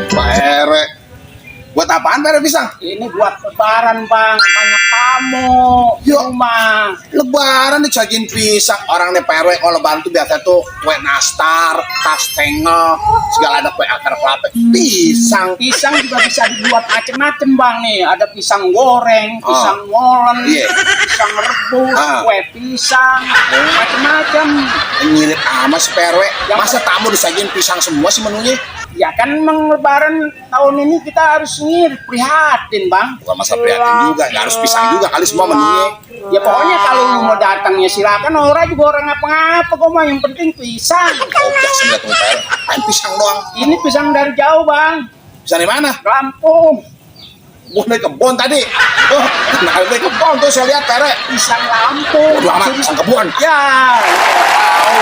Pak Ere, buat apaan Pak Ere pisang? Ini buat lebaran bang, banyak tamu di Yuk. rumah. Lebaran disajiin pisang. Orang nih Pak Ere kalau lebaran tuh biasa tuh kue nastar, kastengel, segala ada kue akar kelapa. Pisang. Pisang juga bisa dibuat macem-macem bang nih. Ada pisang goreng, pisang molen, Iya. pisang rebus, Ah. kue pisang, macem-macem. Ngirit amat si Pak Ere. Masa tamu disajiin pisang semua sih menunya? Ya kan emang lebaran tahun ini kita harus ngirit, prihatin bang. Bukan masa prihatin juga, nggak harus pisang juga kali semua menunya. Ya pokoknya kalau lu mau datang ya silakan, orang juga orang ngapa-ngapa kok mah, yang penting pisang. Oh, biasa nggak tuh Pak Ere. Main pisang doang. Ini pisang dari jauh bang, Pisang di mana? Lampung. Gua dari kebun tadi. Oh, nah dari kebun tuh saya lihat Pak Ere. Pisang Lampung. Waduh amat, pisang kebun. Ya, tahu.